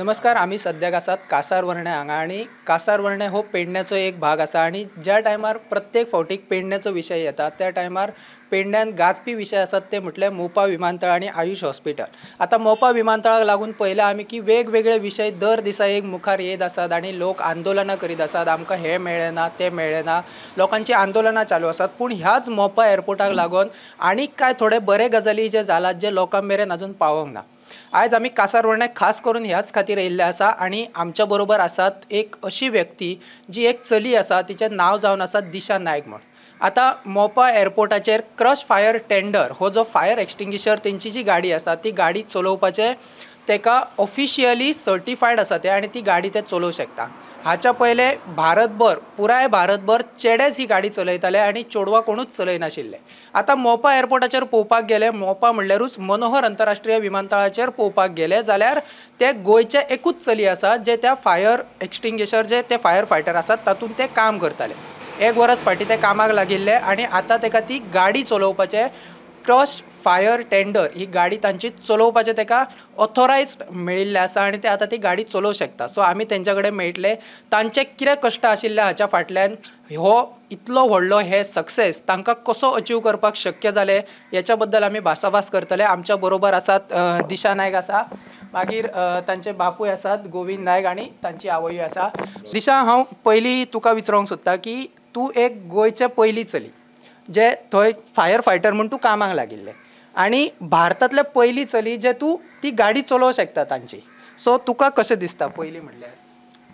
नमस्कार, आमी सद्याक आसात कासारवर्णे हांगा आनी कासारवर्णे हो पेडण्याचो एक भाग आसा आनी ज्या टायमार प्रत्येक फावटीक पेडण्याचो विशय येता त्या टायमार पेडण्यान गाजपी विशय आसात ते म्हटल्यार मोपा विमानतळ आनी आयुष हॉस्पिटल। आतां मोपा विमानतळाक लागून पळयलां आमी की वेगवेगळे विशय दर दिसा एक मुखार येत आसात आनी लोक आंदोलनां करीत आसात, आमकां हें मेळ्ळें ना तें मेळ्ळें ना, लोकांची आंदोलनां चालू आसात। पूण ह्याच मोपा एअरपोर्टाक लागून आनीक कांय थोडे बरे गजाली जे जालात जे लोकां मेरेन अजून पावोंक ना। आयज आमी कासारवर्णे खास करून ह्याच खातीर येयल्ले आसा आनी आमच्या बरोबर आसात एक अशी व्यक्ती जी एक चली आसा, तिचें नांव जावन आसा दिशा नायक म्हूण। आतां मोपा एअरपोर्टाचेर क्रश फायर टेंडर हो जो फायर एक्सटिंग्विशर तेंची जी गाडी आसा ती गाडी चलोवपाचें तेका ऑफिशियली सर्टिफायड आसा ते आनी ती गाडी ते चलोवंक शकता। हाच्या पयले भारतभर, पुराय भारतभर चेडेच ही गाडी चलयताले आनी चेडवां कोणूच चलयनाशिल्ले। आतां मोपा एअरपोर्टाचेर पळोवपाक गेले, मोपा म्हणल्यारूच मनोहर आंतरराष्ट्रीय विमानतळाचेर पळोवपाक गेले जाल्यार ते गोंयचे एकूच चली आसा जे त्या फायर एक्सटिंग्विशर जे ते फायर फायटर आसात तातूंत ते काम करताले। एक वरस फाटीं ते कामाक लागिल्ले आनी आतां तेका ती गाडी चलोवपाचें क्रश फायर टेंडर ही गाडी तांची चलोवपाचें तेका ऑथोरायज्ड मेळिल्लें आसा आनी ते आतां ती गाडी चलोवंक शकता। सो आमी तेंच्या कडेन मेळटले, तांचे कितें कश्ट आशिल्ले हाच्या फाटल्यान, हो इतलो व्हडलो हे सक्सेस तांकां कसो अचीव करपाक शक्य जालें हेच्या बद्दल आमी भासाभास करतले। आमच्या बरोबर आसात दिशा नायक आसा, मागीर तांचे बापूय आसात गोविंद नायक आनी तांची आवयूय आसा। दिशा, हांव पयलीं तुका विचारूंक सोदता की तूं एक गोंयचे पयली चली जे थंय फायर फायटर म्हूण तूं कामाक लागिल्लें आनी भारतांतले पयली चली जे तूं ती गाडी चलोवंक शकता तांची, सो तुका कशें दिसता पयली म्हणल्यार?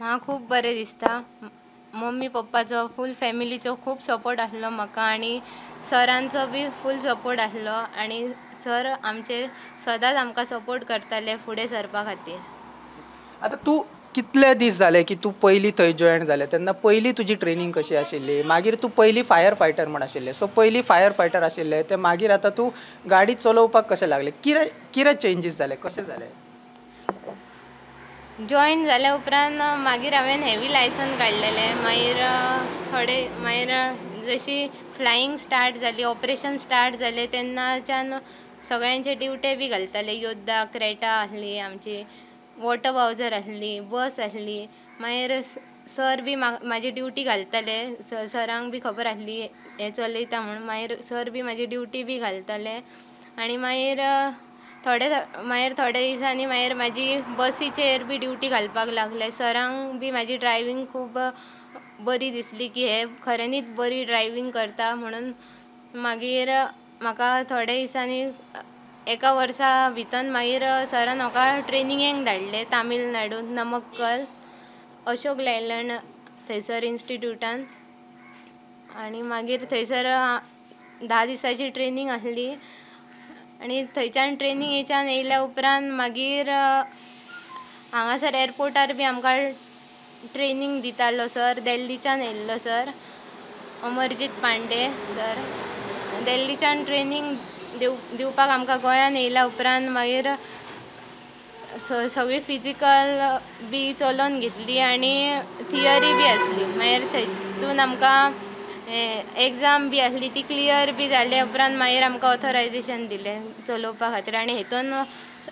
म्हाका खूब बरें दिसता। मम्मी पप्पाचो फूल फॅमिलीचो खूब सपोर्ट आसलो म्हाका आनी सरांचो बी फूल सपोर्ट आसलो आनी सर आमचे सदांच आमकां सपोर्ट करताले फुडें सरपा खातीर। आतां तूं कितले दीस जाले की तूं पयलीं थंय जॉयन जालें, तेन्ना पयलीं तुजी ट्रेनींग कशी आशिल्ली, मागीर तूं पयलीं फायर फायटर म्हूण आशिल्लें, सो पयलीं फायर फायटर आशिल्लें ते मागीर आतां तूं गाडी चलोवपाक कशें लागलें, कितें कितें चेंजीस जाले, कशें जालें? जॉयन जाल्या उपरांत मागीर हांवें हेवी लायसन काडलेलें, मागीर थोडे मागीर जशी फ्लायींग स्टार्ट जाली, ऑपरेशन स्टार्ट जालें तेन्नाच्यान सगळ्यांचे ड्युटे बी घालताले। योद्धा क्रेटा आसली आमची, वॉटर बावजर आसली, बस आसली। मागीर सर बी म्हाजी ड्युटी घालताले, सरांक बी खबर आसली हें चलयता म्हूण, मागीर सर बी म्हाजी ड्युटी बी घालताले आनी मागीर थोडे मागीर थोडे दिसांनी मागीर म्हाजी बसीचेर बी ड्युटी घालपाक लागले। सरांक बी म्हाजी ड्रायव्हींग खूब बरी दिसली की हे खऱ्यांनीच बरी ड्रायव्हींग करता म्हणून। मागीर म्हाका थोडे दिसांनी एका वर्सा भितर मागीर सरान म्हाका ट्रेनिंगेक धाडलें तामिळनाडू नमक्कल अशोक लेलँड थंयसर इन्स्टिट्यूटान आनी मागीर थंयसर 10 दिसांची ट्रेनींग आसली आनी थंयच्यान ट्रेनिंगेच्यान येयल्या उपरांत मागीर हांगासर एअरपोर्टार बी आमकां ट्रेनींग दितालो सर, दिल्लीच्यान येयल्लो सर अमरजीत पांडे सर। दिल्लीच्यान ट्रेनींग दिवपाक आमकां गोंयान येयल्या उपरांत मागीर सगळी फिजिकल बी चलोवन घेतली आनी थियरी बी आसली। मागीर थंयतून आमकां एग्जाम बी आसली ती क्लियर बी जाल्या उपरांत मागीर आमकां ऑथोरायजेशन दिलें चलोवपा खातीर आनी हेतून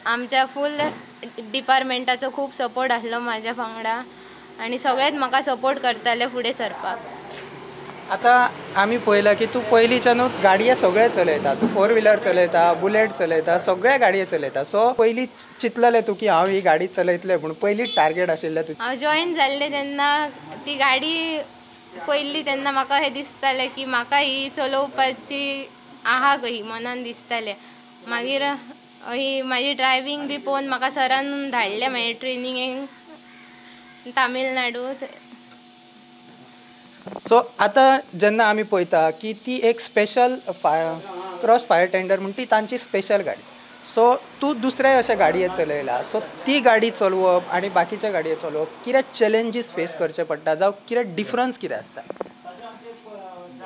आमच्या फूल डिपार्टमेंटाचो खूब सपोर्ट आसलो म्हाज्या वांगडा आनी सगळेच म्हाका सपोर्ट करताले फुडें सरपाक। आतां आमी पळयलां की तूं पयलींच्यानूच गाडये सगळे चलयता, तूं फोर व्हिलर चलयता, बुलेट चलयता, सगळे गाडये चलयता, सो पयलीं चिंतलेलें तूं की हांव ही गाडी चलयतलें म्हूण, पयलीं टार्गेट आशिल्लें तुजें? हांव जॉयन जाल्लें तेन्ना ती गाडी पयली तेन्ना म्हाका हें दिसतालें की म्हाका ही चलोवपाची आहा कही मनान दिसतालें। मागीर ही म्हाजी ड्रायव्हींग बी पळोवन म्हाका सरान धाडलें मागीर ट्रेनिंगेक तामिळनाडू। सो आतां जेन्ना आमी पळयता की ती एक स्पेशल क्रॉस फायर टेंडर म्हूण ती तांची स्पेशल गाडी, सो तूं दुसऱ्या अशा गाडये चलयला, सो ती गाडी चलोवप आनी बाकीच्या गाडये चलोवप कितें चॅलेंजीस फेस करचे पडटा जावं कितें डिफरन्स कितें आसता?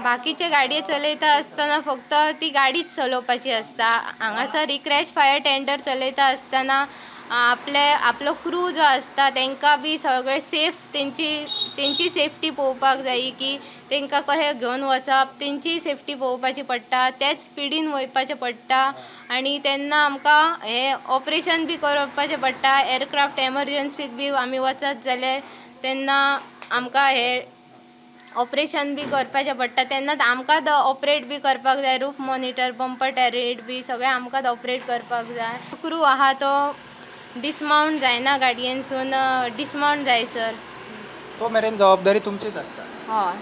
बाकीचे गाडये चलयता आसतना फक्त ती गाडीच चलोवपाची आसता, हांगासर ही क्रॅश फायर टेंडर चलयता आसतना आपले आपलो क्रू जो आसता तांकां बी सगळे सेफ तेंची सेफ्टी पळोवपाक जाय की तांकां कशें घेवन वचप, तेंची सेफ्टी पळोवपाची पडटा, त्याच स्पिडीन वयपाचें पडटा आनी तेन्ना आमकां हें ऑपरेशन बी करपाचें पडटा. एअरक्राफ्ट एमरजन्सीक बी आमी वचत जाल्यार तेन्ना आमकां हें ऑपरेशन बी करपाचें पडटा, तेन्नाच आमकांच ऑपरेट बी करपाक जाय. रूफ मॉनिटर, बंपर टॅरेट बी सगळें आमकांच ऑपरेट करपाक जाय. क्रू आहा तो डिसमावंट जायना गाडयेनसून, डिसमावंट जायसर तो मेरेन जबाबदारी तुमचीच आसता. हय.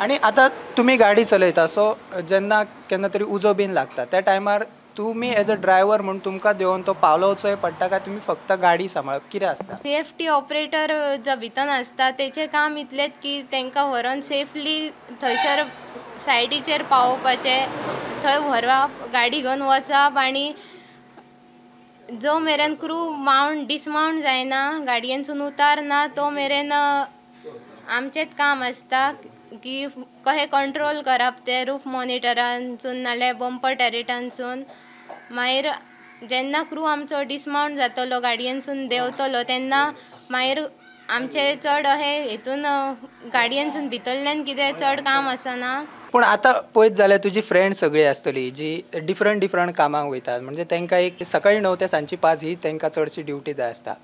आनी आतां तुमी गाडी चलयता, सो जेन्ना केन्ना तरी उजो बीन लागता त्या टायमार तुमी एज अ ड्रायव्हर म्हूण तुमकां देंवन तो पावलोवचोय पडटा काय तुमी फक्त गाडी सांबाळप कितें आसता? सी एफ टी ऑपरेटर जो भितर आसता तेचें काम इतलेंच की तांकां व्हरोन सेफली थंयसर सायडीचेर पावोवपाचें, थंय व्हरप, गाडी घेवन वचप आनी जो मेरेन क्रू मावंट डिसमावंट जायना, गाडयेनसून उतारना तो मेरेन आमचेंच काम आसता की कशें कंट्रोल करप ते रूफ मॉनिटरानसून नाल्यार बंपर टॅरेटानसून. मागीर जेन्ना क्रू आमचो डिसमावंट जातलो, गाडयेनसून देंवतलो तेन्ना मागीर आमचें चड अशें हितून गाडयेनसून भितरल्यान कितें चड काम आसना. पूण आतां पळयत जाल्यार तुजी फ्रेंड सगळीं आसतली जी डिफरंट डिफरंट कामाक वयतात, म्हणजे तांकां एक सकाळी 9 ते सांजची 5 ही तांकां चडशी ड्युटी जाय आसता.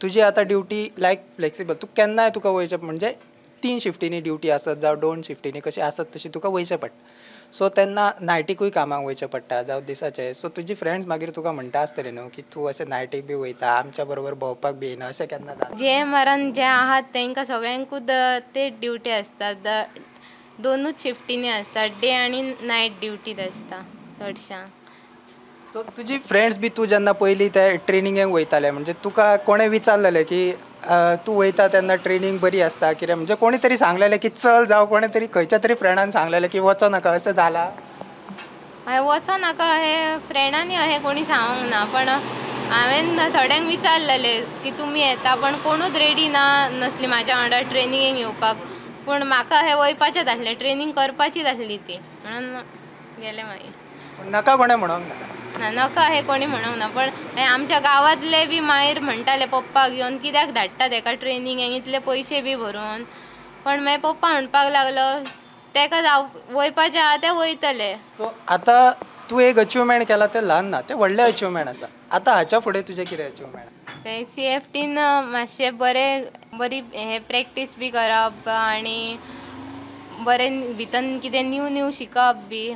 तुजी आतां ड्युटी लायक फ्लेक्सिबल, तूं केन्नाय तुका वयचें, म्हणजे 3 शिफ्टींनी ड्युटी आसत जावं 2 शिफ्टींनी कशी आसत तशी तुका वयचें पडटा. सो तेन्ना नायटीकूय कामाक वयचें पडटा जावं दिसाचें. सो तुजी फ्रेंड्स मागीर तुका म्हणटा आसतले न्हू की तूं अशें नायटीक बी वयता, आमच्या बरोबर भोंवपाक बी येना, अशें केन्ना जाता? जी एम आरान जे आहात तांकां सगळ्यांकूच ते ड्युटी आसतात, दोनूच शिफ्टींनी आसतात, डे आनी नायट ड्युटीत आसता चडश्या. सो तुजी फ्रेंड्स बी तूं जेन्ना पयलीं ते ट्रेनिंगेक वयताले, म्हणजे तुका कोणें विचारलेलें की तूं वयता तेन्ना ट्रेनींग बरी आसता कितें, म्हणजे कोणी तरी सांगलेलें की चल जावं कोणें तरी खंयच्या तरी फ्रेंडान सांगलेलें की वचो नाका, अशें जालां? हांवें वचो नाका अशें फ्रेंडांनी अशें कोणी सांगूंक ना, पण हांवें थोड्यांक विचारलेलें की तुमी येता, पण कोणूच रेडी ना नासली म्हाज्या वांगडा ट्रेनिंगेक येवपाक. पूण म्हाका अशें वयपाचेंच आसलें, ट्रेनींग करपाचीच आसली ती, म्हणून गेलें मागीर. नाका कोणें म्हणूंक ना? ना, नाका अशें कोणी म्हणूंक ना, पण आमच्या गांवांतले बी मागीर म्हणटाले पप्पाक घेवन कित्याक धाडटा तेका ट्रेनिंगेक इतले पयशे बी भरून. पण मागीर पप्पा म्हणपाक लागलो तेका जाव वयपाचें आहा ते वयतले. सो आतां तूं एक अचिवमेंट केला तें ल्हान ना, तें व्हडलें अचिवमेंट आसा. आतां हाच्या फुडें तुजें कितें अचिवमेंट? ते सी एफ टीन मातशें बरें बरी हें प्रॅक्टीस बी करप आनी बरें भितर कितें न्यू न्यू शिकप बी.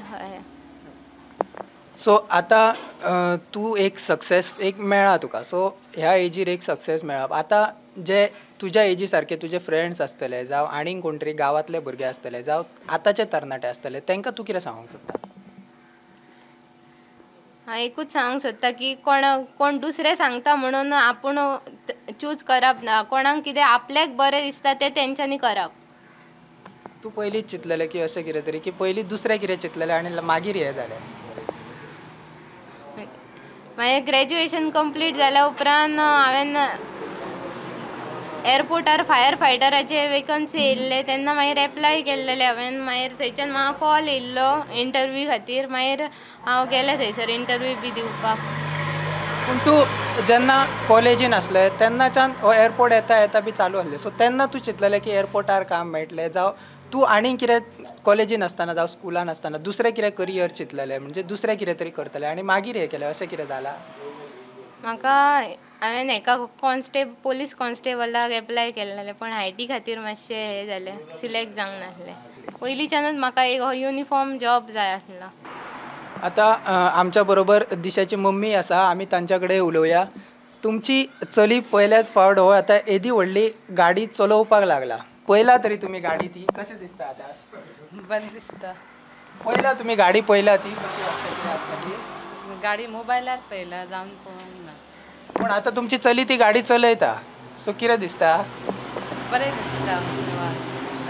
सो आतां तूं एक सक्सेस एक मेळ्ळा तुका, सो ह्या एजीर एक सक्सेस मेळप, आतां जे तुज्या एजी सारके तुजे फ्रेंड्स आसतले जावं आनीक कोण तरी गांवांतले भुरगे आसतले जावं आतांचे तरणाटे आसतले, तांकां तूं कितें सांगूंक सोदता? हांव एकूच सांगूंक सोदता की कोण कोण दुसरें सांगता म्हणून आपूण चूज करप ना, कोणाक कितें आपल्याक बरें दिसता तें तेंच्यांनी करप. तूं पयलींच चिंतलेलें की अशें कितें तरी, की पयलीं दुसरें कितें चिंतलेलें आनी मागीर हें जालें? मागीर ग्रेज्युएशन कंप्लीट जाल्या उपरांत हांवें एअरपोर्टार फायर फायटराचे वेकन्सी येयल्ले तेन्ना मागीर एप्लाय केल्लेलें हांवें. मागीर थंयच्यान म्हाका कॉल येयल्लो इंटरव्यू खातीर, मागीर हांव गेलें थंयसर इंटरव्यू बी दिवपाक. पूण तूं जेन्ना कॉलेजीन आसलें तेन्नाच्यान हो एअरपोर्ट येता येता बी चालू आसलें, सो तेन्ना तूं चिंतलेलें की एअरपोर्टार काम मेळटलें जावं तूं आनीक कितें कॉलेजीन आसतना जावं स्कुलान आसतना दुसरें कितें करियर चिंतलेलें, म्हणजे दुसरें कितें तरी करतलें आनी मागीर हें केलें, अशें कितें जालां? म्हाका हांवें हेका पोलीस कॉन्स्टेबलाक एप्लाय केल्लेलें, पण हायटी खातीर मातशें हें जालें, सिलेक्ट जावंक नासलें. पयलींच्यानूच म्हाका एक हो युनिफॉर्म जॉब जाय आसलो. आतां आमच्या बरोबर दिशाची मम्मी आसा, आमी तांच्या कडेन उलोवया. तुमची चली पयल्याच फावट हो आतां येदी व्हडली गाडी चलोवपाक लागला, पयला तरी तुमी गाडी ती कशें दिसता आतां? बरें दिसता. पयला तुमी गाडी पयला ती कशी आसता कितें आसता ती? गाडी मोबायलार पयला, जावन पळोवंक ना. पूण आतां तुमची चली ती गाडी चलयता, सो कितें दिसता? बरें दिसता आमचें,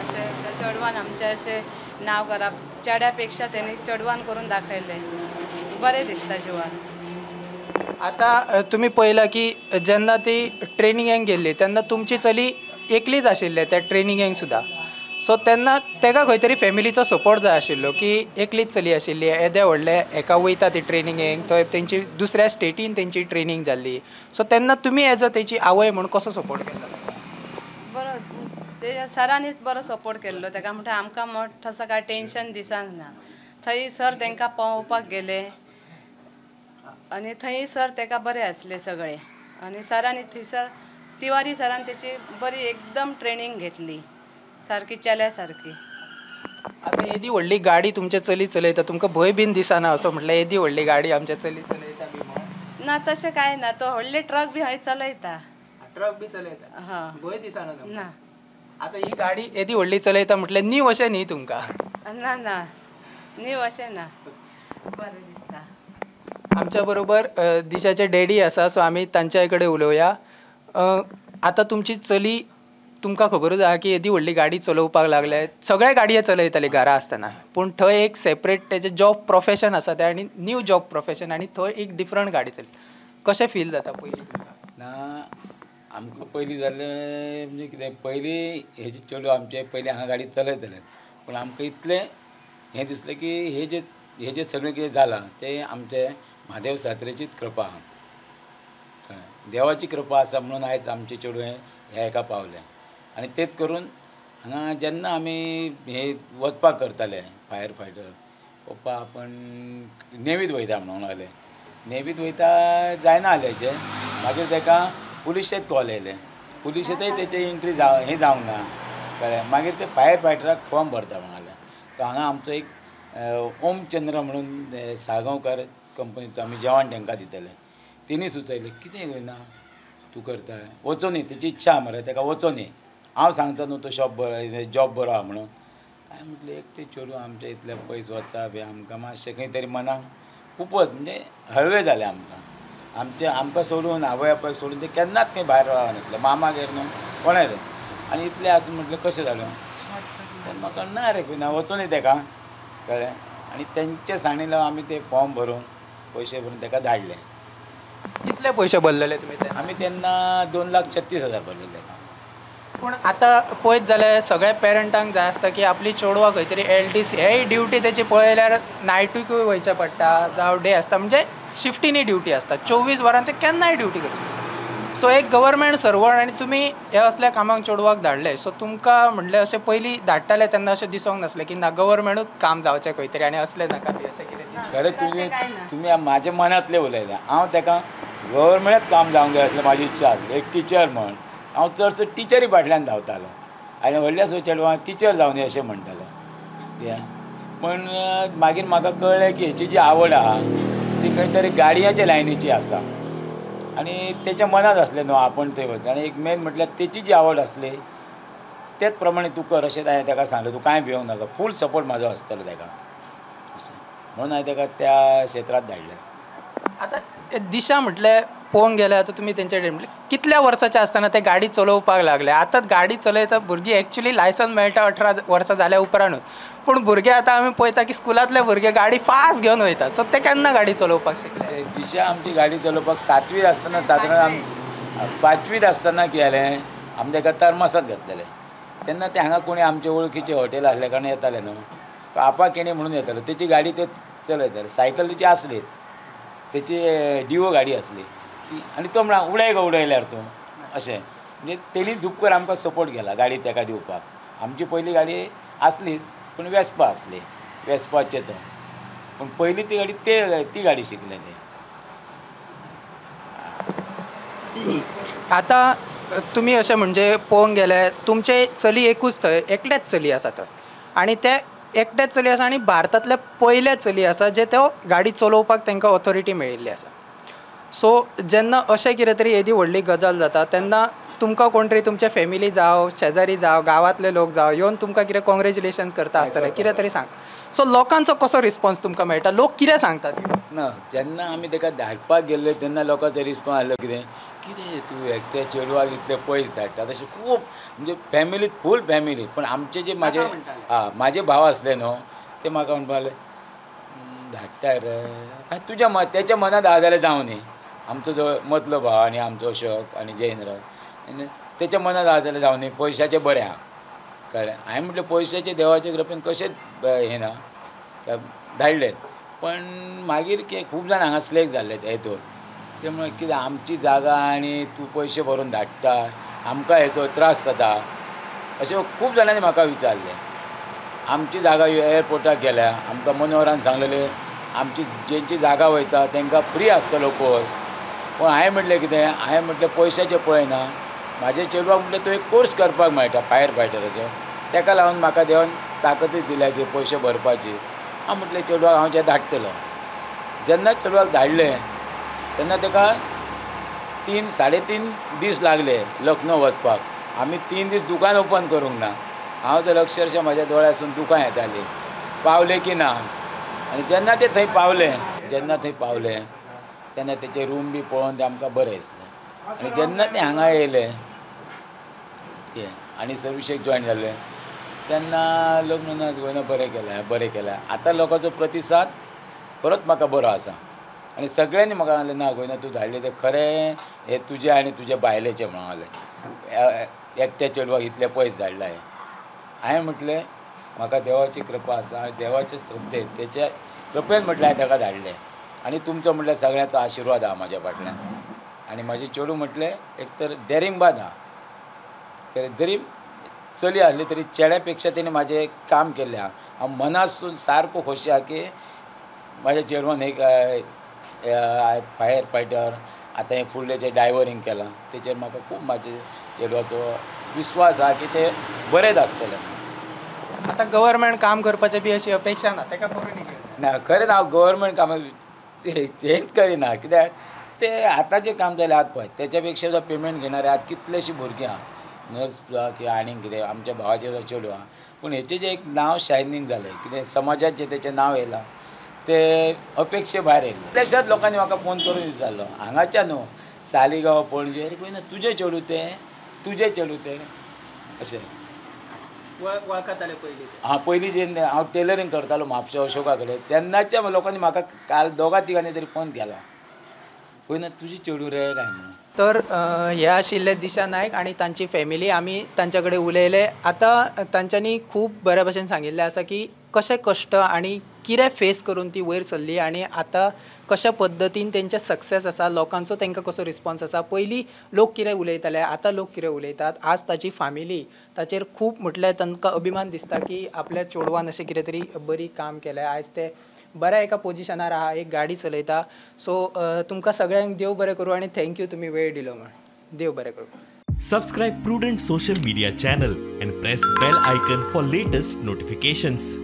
अशें चेडवान आमचें अशें नांव करप, चेड्या पेक्षा तेणी चेडवान करून दाखयलें, बरें दिसता जिवाक. आतां तुमी पळयलां की जेन्ना ती ट्रेनिंगेक गेल्ली तेन्ना तुमची चली एकलीच आशिल्लें त्या ट्रेनिंगेक सुद्दां, सो तेन्ना तेका खंय तरी फॅमिलीचो सपोर्ट जाय आशिल्लो की एकलीच चली आशिल्ली, येदे व्हडले हेका वयता ती ट्रेनिंगेक, थंय तेंची दुसऱ्या स्टेटीन तेंची ट्रेनींग जाल्ली. सो तेन्ना तुमी एज अ तेची आवय म्हूण कसो सपोर्ट केलो? बरो ते सरांनीच बरो सपोर्ट केल्लो तेका. म्हणटा आमकां मोठो असो कांय टेंशन दिसांक ना. थंय सर तेंकां पावोवपाक गेले आनी थंय सर तेका बरे आसले सगळे. आनी सरांनी थंयसर तिवारी सरान तेची बरी एकदम ट्रेनींग घेतली सारकी चल्या सारकी. आतां येदी व्हडली गाडी तुमचे चली चलयता, तुमकां भंय बीन दिसना असो म्हटल्यार येदी व्हडली गाडी आमच्या चली चलयता बी म्हणून? ना तशें कांय ना, तो व्हडले ट्रक बी हय चलयता. ट्रक बी चलयता? हां. भंय दिसना तुमकां? ना. आतां ही गाडी येदी व्हडली चलयता म्हटल्यार न्यू अशें न्ही तुमकां? ना ना न्यू अशें ना, बरें दिसता. आमच्या बरोबर दिशाचे डॅडी आसा, सो आमी तांच्या कडेन उलोवया. आतां तुमची चली तुमकां खबरूच आसा की येदी व्हडली गाडी चलोवपाक लागले, सगळे गाडये चलयताले घरा आसतना, पूण थंय एक सेपरेट तेजें जॉब प्रोफेशन आसा तें आनी न्यू जॉब प्रोफेशन आनी थंय एक डिफरंट गाडी चलयता, कशें फील जाता पयलीं तुमकां? ना आमकां पयलीं जाल्लें म्हणजे कितें, पयलीं हेजे चेडूं आमचे पयलीं हांगा गाडी चलयतले, पूण आमकां इतलें हें दिसलें की हे जे सगळें कितें जालां तें आमचें म्हादेव सात्रेचीच कृपा आहा, देवाची कृपा आसा म्हणून आयज आमचें चेडूं हें ह्या हेका पावलें. आनी तेच करून हांगा जेन्ना आमी हे वचपाक करताले फायर फायटर, पप्पा आपण नेवीत वयता म्हणून लागले, नेवीत वयता जायना जालें हेचें. मागीर तेका पुलिशेंत कॉल येयलें, पुलिशेंतय तेचें एंट्री हें जावंक ना, कळ्ळें. मागीर ते फायर फायटराक फॉर्म भरता म्हणून लागले. तो हांगा आमचो एक ओमचंद्र म्हणून साळगांवकार कंपनीचो आमी जेवण तांकां दितले, तेणी सुचयलें कितें जायना तूं करता वचोनी, तेची इच्छा आहा मरे तेका वचोनी, हांव सांगता न्हू तो शॉप बरो जॉब बरो आहा म्हणून. हांवें म्हटलें एकटें चेडूं आमचें इतलें पयस वचप हें आमकां मातशें खंय तरी मनाक खूबच म्हणजे हळवें जालें आमकां. आमचें आमकां सोडून आवय बापायक सोडून ते केन्नाच खंय भायर रावनासलें, मामागेर न्हू कोणाय रे. आनी इतलें आसून म्हटलें कशें जालें तेन्ना म्हाका ना रे खंय ना वचोनी तेका, कळ्ळें. आनी तेंचे सांगणे लावन आमी ते फॉर्म भरून पयशे भरून तेका धाडले. कितले पयशे भरलेले तुमी ते? आमी तेन्ना 2,36,000 भरलेले तेका. पूण आतां पळयत जाल्यार सगळ्या पेरंटांक जाय आसता की आपली चेडवां खंय तरी LTC हेय ड्युटी तेची पळयल्यार नायटीकूय वयचें पडटा जावं डे आसता, म्हणजे शिफ्टीनी ड्युटी आसता, 24 वरां ते केन्नाय ड्युटी करची. सो एक गव्हर्मेंट सर्वंट आनी तुमी हे असल्या कामाक चेडवाक धाडले, सो तुमकां म्हणलें अशें पयलीं धाडटाले तेन्ना अशें दिसोंक नासलें की ना गव्हर्मेंटूच काम जावचें खंय तरी आनी असलें नाका बी अशें कितें? खरें तुमी म्हाज्या मनांतलें उलयलें. हांव तेका गव्हर्मेंटात काम जावंक जाय आसलें म्हाजी इच्छा आसली. एक टिचर म्हण हांव चडसो टिचरी फाटल्यान धांवतालो आनी व्हडल्या सो चेडवां टिचर जावनी अशें म्हणटालो. पूण मागीर म्हाका कळ्ळें की हेची जी आवड आहा ती खंय तरी गाडयांच्या लायनीची आसा आनी तेच्या मनांत आसलें न्हू आपूण थंय वता. आनी एक मेन म्हटल्यार तेची जी आवड आसली तेच प्रमाणे तूं कर अशें हांवें तेका सांगलें, तूं कांय भिवंक नाका, फूल सपोर्ट म्हाजो आसतलो तेका अशें म्हणून हांवें तेका त्या क्षेत्रांत धाडलें. आतां दिशा म्हटलें पळोवंक गेल्यार आतां तुमी तेंचे कडेन म्हटलें कितल्या वर्साचे आसतना ते गाडी चलोवपाक लागले. आतां गाडी चलयता भुरगीं एक्चुली लायसन्स मेळटा 18 वर्सां जाल्या उपरांतूच, पूण भुरगे आतां आमी पळयता की स्कुलांतले भुरगे गाडी फास्ट घेवन वयतात, सो ते केन्ना गाडी चलोवपाक शिकले? दिशा आमची गाडी चलोवपाक 7वीत आसतना, सादारण 5वीत आसतना कितें जालें, आमी तेका तरमासांत घातलेलें. तेन्ना ते हांगा कोणी आमचे वळखीचे हॉटेल आसले कारण येताले न्हू, तो आपा केणी म्हणून येतालो, तेची गाडी ते चलयताले. सायकल तेची आसली, तेची डिओ गाडी आसली ती, आनी तो म्हणा उडय गो उडयल्यार तूं अशें, म्हणजे तेणी झुपकर आमकां सपोर्ट केला गाडी तेका दिवपाक. आमची पयली गाडी आसली पूण वेस्पा आसली, वेस्पाचें तो, पूण पयली ती गाडी ती गाडी शिकले ते. आतां तुमी अशें म्हणजे पळोवंक गेल्यार तुमचें चली एकूच थंय एकलेच चली आसा थंय, आनी ते एकटेच चली आसा आनी भारतांतले पयले चली आसा जे त्यो गाडी चलोवपाक तांकां ऑथॉरिटी मेळिल्ली आसा. सो जेन्ना अशें कितें तरी येदी व्हडली गजाल जाता तेन्ना तुमकां कोण तरी तुमचे फॅमिली जावं, शेजारी जावं, गांवांतले लोक जावं येवन तुमकां कितें कॉंग्रेच्युलेशन्स करता आसतले, कितें तरी सांग, सो लोकांचो कसो रिस्पॉन्स तुमकां मेळटा, लोक कितें सांगतात? ना जेन्ना आमी तेका धाडपाक गेल्ले तेन्ना लोकांचो रिस्पॉन्स आसलो कितें कितें तूं एकट्या चेडवाक इतलें पयस धाडटा, तशें खूब म्हणजे फॅमिली फूल फॅमिली. पूण आमचे जे म्हाजे म्हाजे भाव आसले न्हू ते म्हाका म्हणपाक लागले धाडटा रे तुज्या तेच्या मनांत आहा जाल्यार जावं न्ही. आमचो जो मदलो भाव आनी आमचो अशोक आनी जयेंद्र तेच्या मनांत आहा जाल्यार जावं न्ही, पयशाचें बरें आहा, कळ्ळें हांवें म्हटलें पयशाचें देवाचे कृपेन कशेंच हें ना धाडलें पण मागीर खूब जाण हांगा स्लेक जाल्ले ते हेतून ते म्हणून कितें आमची जागा आनी तूं पयशे भरून धाडटा आमकां हेचो त्रास जाता अशें खूब जाणांनी म्हाका विचारलें. आमची जागा एअरपोर्टाक गेल्या आमकां मनोहरान सांगलेलें आमची जेंची जागा वयता तांकां फ्री आसतलो कोर्स. पूण हांवें म्हटलें कितें हांवें म्हटलें पयशाचें पळयना म्हाजे चेडवाक म्हटलें तो एक कोर्स करपाक मेळटा फायर फायटराचो ताका लागून म्हाका देवान ताकदूच दिल्या की पयशे भरपाची. हांव म्हटलें चेडवाक हांव जें धाडटलो. जेन्ना चेडवाक धाडलें तेन्ना ताका 3 साडे 3 दीस लागले लखनौ वचपाक. आमी 3 दीस दुकान ओपन करूंक ना. हांव तर अक्षरशः म्हाज्या दोळ्यासून दुकां येतालीं पावले की ना. आनी जेन्ना ते थंय पावले तेन्ना तेचे रूम बी पळोवन ते आमकां बरें दिसलें. आनी जेन्ना ते हांगा येयले ते आनी सर्विसेक जॉयन जाले तेन्ना लोक म्हणना गोंयना बरें केलें बरें केलें. आतां लोकांचो प्रतिसाद परत म्हाका बरो आसा आनी सगळ्यांनी म्हाका सांगलें ना गोंयना तूं धाडलें तें खरें हें तुजें आनी तुज्या बायलेचें म्हणून सांगलें एकट्या चेडवाक इतलें पयस धाडलां हें. हांवें म्हटलें म्हाका देवाची कृपा आसा आनी देवाचे श्रद्धेन तेच्या कृपेन म्हटलें हांवें ताका धाडलें आनी तुमचो म्हटल्यार सगळ्यांचो आशिर्वाद आहा म्हाज्या फाटल्यान. आनी म्हाजें चेडूं म्हटलें एक तर डेरिंगबाज आहा तर जरी चली आसली तरी चेड्या पेक्षा तेणें म्हाजें काम केल्लें आहा. हांव मनासून सारको खोशी आहा की म्हाज्या चेडवान एक फायर फायटर आतां हें फुडलें जें डायवरींग केलां तेचेर म्हाका खूब म्हाजे चेडवाचो विस्वास आहा की तें बरेंच आसतलें. आतां गव्हर्मेंट काम करपाचें बी अशी अपेक्षा ना ताका करूं ना खरेंच हांव गव्हर्मेंट कामां हेंच करिना कित्याक ते आतांचें काम जालें आतां पळय तेच्या पेक्षा सुद्दां पेमेंट घेणारे आतां कितलेशीं भुरगीं आहा नर्स किंवा आनीक कितें आमच्या भावाचें सुद्दां चेडूं आहा. पूण हेचें जें एक नांव शायनींग जालें कितें समाजांत जें तेचें नांव येयलां ते अपेक्षे भायर येयलें. कितल्याशाच लोकांनी म्हाका फोन करून विचारलो हांगाच्यान न्हू सालिगांव पणजे अरे पळय ना तुजें चेडूं तें तुजें चेडूं तें अशें वळखताले पयलीं. हां पयलीं जे हांव टेलरींग करतालो म्हापशा अशोका कडेन तेन्नाच्या लोकांनी म्हाका काल 2 तिगांनी तरी फोन केला पळय ना तुजें चेडूं रे काय म्हणून. तर हे आशिल्ले दिशा नायक आनी तांची फॅमिली. आमी तांच्या कडेन उलयले. आतां तांच्यांनी खूब बऱ्या भशेन सांगिल्लें आसा की कशे कश्ट आनी कितें फेस करून ती वयर सरली आनी आतां कशा पद्दतीन तेंचे सक्सेस आसा, लोकांचो तांकां कसो रिस्पॉन्स आसा. पयलीं लोक कितें उलयताले आतां लोक कितें उलयतात. आज ताची फामिली ताचेर खूब म्हटल्यार तांकां अभिमान दिसता की आपल्या चेडवान अशें कितें तरी बरी काम केलें. आयज ते बऱ्या एका पोजिशनार आहा, एक गाडी चलयता. सो तुमकां सगळ्यांक देव बरें करूं आनी thank you तुमी वेळ दिलो म्हण. देव बरें करूं. Subscribe Prudent social media channel and press bell icon for latest notifications.